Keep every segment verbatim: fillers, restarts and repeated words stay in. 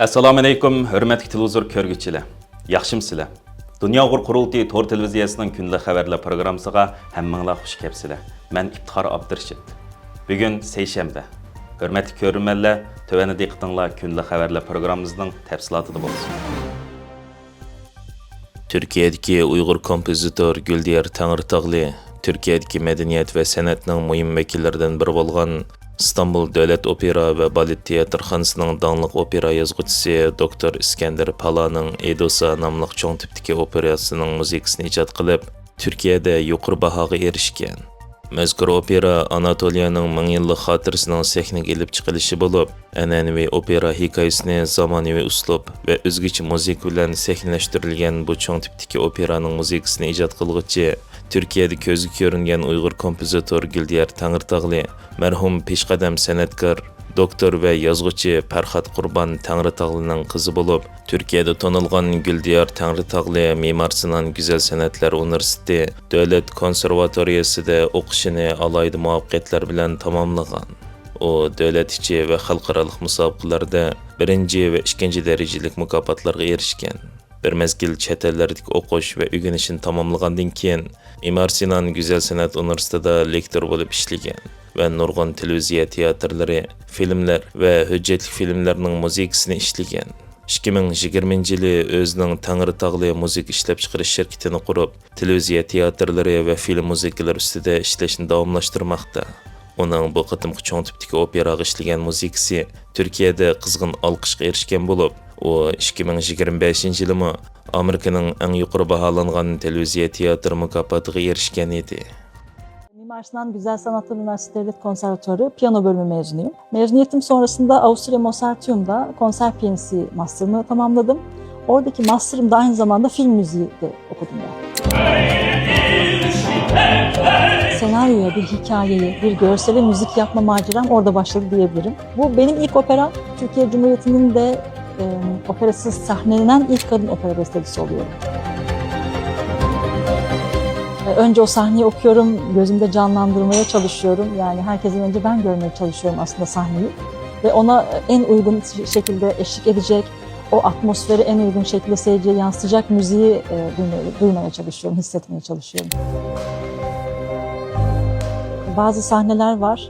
ئەسسالامۇئەلەيكۇم، ھۆرمەتلىك تېلېۋىزور كۆرگۈچىلەر. ياخشىمۇسىلەر؟ دۇنيا ئۇيغۇر قۇرۇلتىيى تور تېلېۋىزىيەسىنىڭ كۈندىلىك خەۋەرلەر پروگراممىسىغا ھەممىڭلار خۇش كەپسىلەر. مەن ئىپتىخار ئابدۇرېشىت. بۈگۈن سەيشەنبە. ھۆرمەتلىك كۆرۈرمەنلەر، تۆۋەندە دىققىتىڭلار كۈندىلىك خەۋەرلەر پروگراممىمىزنىڭ تەپسىلاتىدا بولسۇن. تۈركىيەدىكى ئۇيغۇر كومپوزىتور گۈلدىيار تەڭرىتاغلى، تۈركىيەدىكى مەدەنىيەت ۋە سەنئەتنىڭ مۇھىم ۋەكىللىرىدىن بىرى بولغان ئىستانبۇل دۆلەت ئوپېرا ۋە بالېت تىياتىرخانىسىنىڭ داڭلىق ئوپېرا يازغۇچىسى دوكتور ئىسكەندەر پالانىڭ ئېدۇسا ناملىق چوڭ تىپتىكى ئوپېراسىنىڭ مۇزىكىسىنى ئىجاد قىلىپ، تۈركىيەدە يۇقىرى باھاغا ئېرىشكەن. مەزكۇر ئوپېرا ئاناتولىيەنىڭ مىڭ يىللىق خاتىرىسىنىڭ سەھنىگە ئېلىپ چىقىلىشى بولۇپ، ئەنئەنىۋى ئوپېرا ھېكايىسىنى زامانىۋى ئۇسلۇب ۋە ئۆزگىچە مۇزىكا بىلەن سەھنىلەشتۈرۈلگەن بۇ چوڭ تىپتىكى ئوپېرانىڭ مۇزىكىسىنى ئىجاد قىلغۇچى، تۈركىيەدە كۆزگە كۆرۈنگەن ئۇيغۇر كومپوزىتور گۈلدىيار تەڭرىتاغلى، مەرھۇم پېشقەدەم سەنئەتكار، دوكتور ۋە يازغۇچى پەرھات قۇربان تەڭرىتاغلىنىڭ قىزى بولۇپ، تۈركىيەدە تونۇلغان گۈلدىيار تەڭرىتاغلى مىمار سىنان گۈزەل سەنئەتلەر ئۇنىۋېرسىتېتى دۆلەت كونسېرۋاتورىيەسىدە ئوقۇشىنى ئالاھىدە مۇۋەپپەقىيەتلەر بىلەن تاماملىغان. ئۇ دۆلەت ئىچى ۋە خەلقئارالىق مۇسابىقىلەردە بىرىنچى ۋە ئىككىنچى دەرىجىلىك مۇكاپاتلارغا ئېرىشكەن. بىر مەزگىل چەت ئەللەردىكى ئوقۇش ۋە ئۆگىنىشىنى تاماملىغاندىن كېيىن، مىمار سىنان گۈزەل سەنئەت ئۇنىۋېرسىتېتىدا لېكتور بولۇپ ئىشلىگەن ۋە نۇرغۇن تېلېۋىزىيە تىياتىرلىرى، فىلىملەر ۋە ھۆججەتلىك فىلىملەرنىڭ مۇزىكىسىنى ئىشلىگەن. ئىككى مىڭ يىگىرمىنچى يىلى ئۆزىنىڭ تەڭرىتاغلى مۇزىكا ئىشلەپچىقىرىش شىركىتىنى قۇرۇپ، تېلېۋىزىيە تىياتىرلىرى ۋە فىلىم مۇزىكىلىرى ئۈستىدە ئىشلەشنى داۋاملاشتۇرماقتا. ئۇنىڭ بۇ قېتىمقى چوڭ تىپتىكى ئوپېراغا ئىشلىگەن مۇزىكىسى تۈركىيەدە قىزغىن ئالقىشقا ئېرىشكەن بولۇپ، ئۇ ئىككى مىڭ يىگىرمە بەشىنچى يىلىمۇ ئامېرىكىنىڭ ئەڭ يۇقىرى باھالانغان تېلېۋىزىيە تىياتىر مۇكاپاتىغا ئېرىشكەن ئىدى. Mimar Sinan Güzel Sanatlar Üniversitesi Devlet Konservatuarı piyano bölümü mezunuyum. Mezuniyetim sonrasında Avusturya Mozarteum'da konser piyanisi master'ımı tamamladım. Oradaki master'ımda aynı zamanda film müziği de okudum ben. Senaryoya, bir hikayeyi, bir görsele müzik yapma maceram orada başladı diyebilirim. Bu benim ilk operam. Türkiye Cumhuriyeti'nin de e, operasız sahnelenen ilk kadın opera bestecisi oluyorum. E, Önce o sahneyi okuyorum, gözümde canlandırmaya çalışıyorum. Yani herkesten önce ben görmeye çalışıyorum aslında sahneyi. Ve ona en uygun şekilde eşlik edecek, o atmosferi en uygun şekilde seyirciye yansıtacak müziği e, duymaya, duymaya çalışıyorum, hissetmeye çalışıyorum. Bazı sahneler var.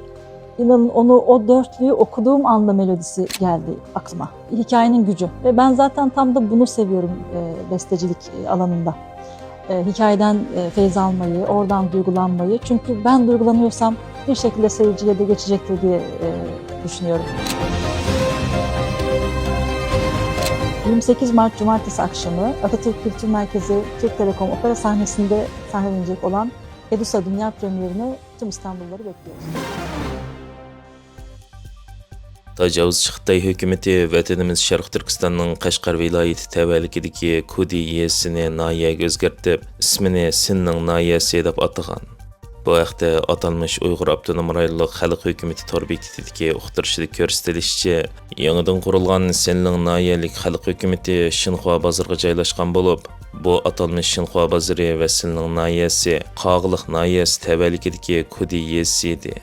İnanın, onu, o dörtlüyü okuduğum anda melodisi geldi aklıma. Hikayenin gücü. Ve ben zaten tam da bunu seviyorum e, bestecilik e, alanında. E, hikayeden e, feyz almayı, oradan duygulanmayı. Çünkü ben duygulanıyorsam bir şekilde seyirciye de geçecektir diye e, düşünüyorum. Yirmi sekiz Mart Cumartesi akşamı Atatürk Kültür Merkezi Türk Telekom Opera sahnesinde sahnelenecek olan Edusa Dünya Premierini tüm İstanbulluları bekliyoruz. تاجاۋۇزچى خىتاي ھۆكۈمىتى ۋەتىنىمىز شەرقىي تۈركىستاننىڭ قەشقەر ۋىلايىتى تەۋەلىكىدىكى كۇدى يېزىسىنى ناھىيەگە ئۆزگەرتىپ، ئىسمىنى سىنلىڭ ناھىيەسى دەپ ئاتىغان. بۇ ھەقتە ئاتالمىش ئۇيغۇر ئاپتونوم رايونلۇق خەلق ھۆكۈمىتى تور بېكىتىدىكى ئۇقتۇرۇشىدا كۆرسىتىلىشىچە، يېڭىدىن قۇرۇلغان سىنلىڭ ناھىيەلىك خەلق ھۆكۈمىتى شىنخۇا بازىرىغا جايلاشقان بولۇپ، بۇ ئاتالمىش شىنخۇا بازىرى ۋە سىنلىڭ ناھىيەسى قاغىلىق ناھىيەسى تەۋەلىكىدىكى كۇدى يېزىسى ئىدى.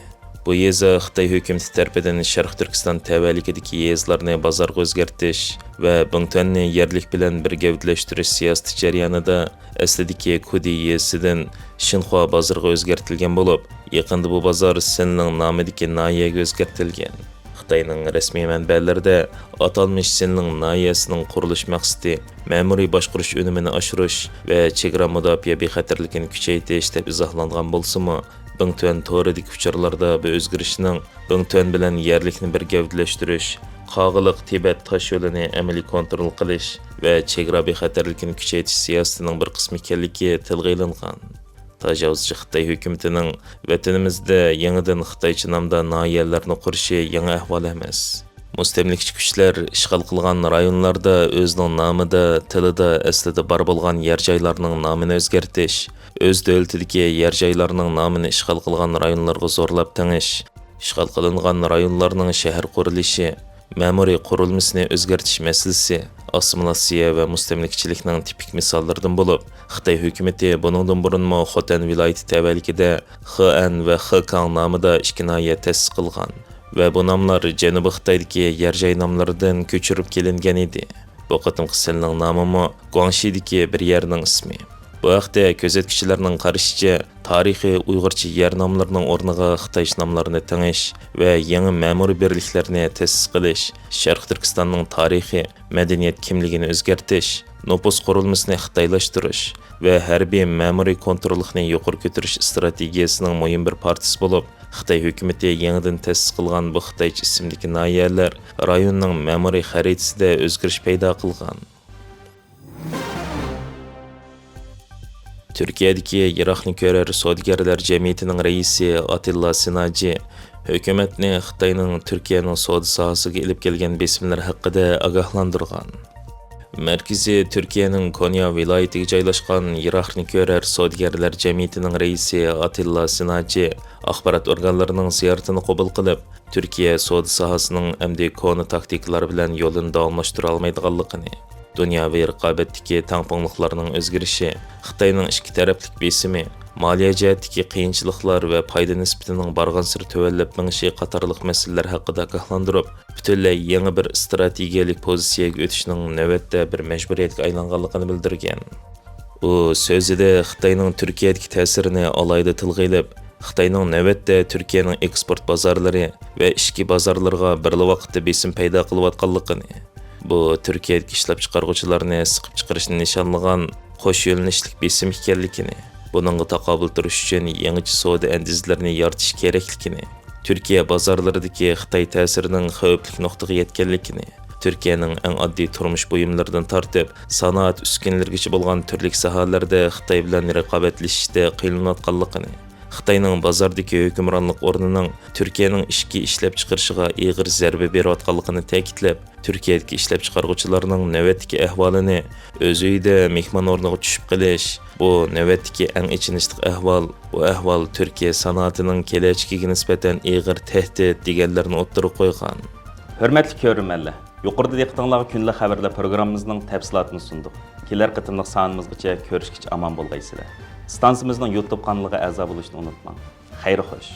بۇ يېزا خىتاي ھۆكۈمىتى تەرىپىدىن شەرقىي تۈركىستان تەۋەلىكىدىكى يېزىلارنى بازارغا ئۆزگەرتىش ۋە بىڭتۈەننى يەرلىك بىلەن بىر گەۋدىلەشتۈرۈش سىياسىتى جەريانىدا ئەسلىدىكى كۇدى يېزىسىدىن شىنخۇا بازىرىغا ئۆزگەرتىلگەن بولۇپ، يېقىندا بۇ بازار سىنلىڭ نامىدىكى ناھىيەگە ئۆزگەرتىلگەن. خىتاينىڭ رەسمىي مەنبەلىرىدە ئاتالمىش سىنلىڭ ناھىيەسىنىڭ قۇرۇلۇش مەقسىتى مەمۇرىي باشقۇرۇش ئۈنۈمىنى ئاشۇرۇش ۋە چېگرا مۇداپىئە بىخەتەرلىكىنى كۈچەيتىش دەپ ئىزاھلانغان بولسىمۇ، بىڭتۈەن تورىدىكى ئۇچۇرلاردا بۇ ئۆزگىرىشنىڭ بىڭتۈەن بىلەن يەرلىكنى بىر گەۋدىلەشتۈرۈش، قاغىلىق تىبەت تاش يولىنى ئەمەلىي كونترول قىلىش ۋە چېگرا بىخەتەرلىكىنى كۈچەيتىش سىياسىتىنىڭ بىر قىسمى ئىكەنلىكى تىلغا ئېلىنغان. تاجاۋۇزچى خىتاي ھۆكۈمىتىنىڭ ۋەتىنىمىزدە يېڭىدىن خىتايچە نامدا ناھىيەلەرنى قۇرۇشى يېڭى ئەھۋال ئەمەس. مۇستەملىكىچى كۈچلەر ئىشغال قىلغان رايونلاردا ئۆزىنىڭ نامىدا، تىلىدا ئەسلىدە بار بولغان يەر جايلارنىڭ نامىنى ئۆزگەرتىش، ئۆز دۆلىتىدىكى يەر جايلارنىڭ نامىنى ئىشغال قىلغان رايونلارغا زورلاپ تېڭىش، ئىشغال قىلىنغان رايونلارنىڭ شەھەر قۇرۇلۇشى، مەمۇرىي قۇرۇلمىسىنى ئۆزگەرتىش مەسىلىسى ئاسسىمىلياتسىيە ۋە مۇستەملىكىچىلىكنىڭ تىپىك مىساللىرىدىن بولۇپ، خىتاي ھۆكۈمىتى بۇنىڭدىن بۇرۇنمۇ خوتەن ۋىلايىتى تەۋەلىكىدە خېئەن ۋە خېكاڭ نامىدا ئىككى ناھىيە تەسىس قىلغان ۋە بۇ ناملار جەنۇبىي خىتايدىكى يەر جاي ناملىرىدىن كۆچۈرۈپ كېلىنگەن ئىدى. بۇ قېتىمقى سىلنىڭ نامىمۇ گۇاڭشىدىكى بىر يەرنىڭ ئىسمى. بۇ ھەقتە كۆزەتكۈچىلەرنىڭ قارىشىچە، تارىخىي ئۇيغۇرچە يەر ناملىرىنىڭ ئورنىغا خىتايچە ناملارنى تېڭىش ۋە يېڭى مەمۇرىي بىرلىكلەرنى تەسىس قىلىش شەرقىي تۈركىستاننىڭ تارىخىي، مەدەنىيەت كىملىكىنى ئۆزگەرتىش، نوپۇس قۇرۇلمىسىنى خىتايلاشتۇرۇش ۋە ھەربىي مەمۇرىي كونتروللۇقنى يۇقىرى كۆتۈرۈش ئىستراتېگىيەسىنىڭ مۇھىم بىر پارچىسى بولۇپ، خىتاي ھۆكۈمىتى يېڭىدىن تەسىس قىلغان بۇ خىتايچە ئىسىمدىكى ناھىيەلەر رايوننىڭ مەمۇرىي خەرىتىسىدە ئۆزگىرىش پەيدا قىلغان. تۈركىيەدىكى يىراقنى كۆرەر سودىگەرلەر جەمئىيىتىنىڭ رەئىسى ئاتىللا سىناجى ھۆكۈمەتنى خىتاينىڭ تۈركىيەنىڭ سودا ساھەسىگە ئېلىپ كەلگەن بېسىملىرى ھەققىدە ئاگاھلاندۇرغان. مەركىزى تۈركىيەنىڭ كونيا ۋىلايىتىگە جايلاشقان يىراقنى كۆرەر سودىگەرلەر جەمئىيىتىنىڭ رەئىسى ئاتىللا سىناجى ئاخبارات ئورگانلىرىنىڭ زىيارىتىنى قوبۇل قىلىپ، تۈركىيە سودا ساھەسىنىڭ ئەمدى كونا تاكتىكىلار بىلەن يولىنى داۋاملاشتۇرالمايدىغانلىقىنى، دۇنياۋى رىقابەتتىكى تەڭپۇڭلۇقلارنىڭ ئۆزگىرىشى، خىتاينىڭ ئىككى تەرەپلىك بېسىمى، مالىيە جەھەتتىكى قىيىنچىلىقلار ۋە پايدا نىسبىتىنىڭ بارغانسېرى تۆۋەنلەپ مېڭىشى قاتارلىق مەسىلىلەر ھەققىدە ئاگاھلاندۇرۇپ، پۈتۈنلەي يېڭى بىر ئىستراتېگىيەلىك پوزىتسىيەگە ئۆتۈشنىڭ نۆۋەتتە بىر مەجبۇرىيەتكە ئايلانغانلىقىنى بىلدۈرگەن. ئۇ سۆزىدە خىتاينىڭ تۈركىيەدىكى تەسىرىنى ئالاھىدە تىلغا ئېلىپ، خىتاينىڭ نۆۋەتتە تۈركىيەنىڭ ئېكسپورت بازارلىرى ۋە ئىچكى بازارلىرىغا بىرلا ۋاقىتتا بېسىم پەيدا قىلىۋاتقانلىقىنى، بۇ تۈركىيەدىكى ئىشلەپچىقارغۇچىلارنى سىقىپ چىقىرىشنى نىشانلىغان قوش يۆنىلىشلىك بېسىم ئىكەنلىكىنى، بۇنىڭغا تاقابىل تۇرۇش ئۈچۈن يېڭىچە سودا ئەندىزىلىرىنى يارىتىش كېرەكلىكىنى، تۈركىيە بازارلىرىدىكى خىتاي تەسىرىنىڭ خەۋپلىك نۇقتىغا يەتكەنلىكىنى، تۈركىيەنىڭ ئەڭ ئاددىي تۇرمۇش بۇيۇملىرىدىن تارتىپ، سانائەت ئۈسكۈنىلىرىگىچە بولغان تۈرلۈك ساھەلەردە خىتاي بىلەن رىقابەتلىشىشتە قىينىلىۋاتقانلىقىنى، خىتاينىڭ بازاردىكى ھۆكۈمرانلىق ئورنىنىڭ تۈركىيەنىڭ ئىچكى ئىشلەپچىقىرىشىغا ئېغىر زەربە بېرىۋاتقانلىقىنى تەكىتلەپ، تۈركىيەدىكى ئىشلەپچىقارغۇچىلارنىڭ نۆۋەتتىكى ئەھۋالىنى ئۆز ئۆيىدە مېھمان ئورنىغا چۈشۈپ قېلىش، بۇ نۆۋەتتىكى ئەڭ ئېچىنىشلىق ئەھۋال، بۇ ئەھۋال تۈركىيە سانائىتىنىڭ كېلەچىكىگە نىسبەتەن ئېغىر تەھدىت، دېگەنلەرنى ئوتتۇرىغا قويغان. ھۆرمەتلىك كۆرۈرمەنلەر، يۇقىرىدا دىققىتىڭلارغا كۈندىلىك خەۋەرلەر پروگراممىمىزنىڭ تەپسىلاتىنى سۇندۇق. كېلەر قېتىملىق سانىمىزغىچە كۆرۈشكىچە ئامان بولغايسىلەر. ئىستانسىمىزنىڭ يۇتۇب قانىلىغا ئەزا بولۇشنى ئۇنتۇماڭ. خەير خوش.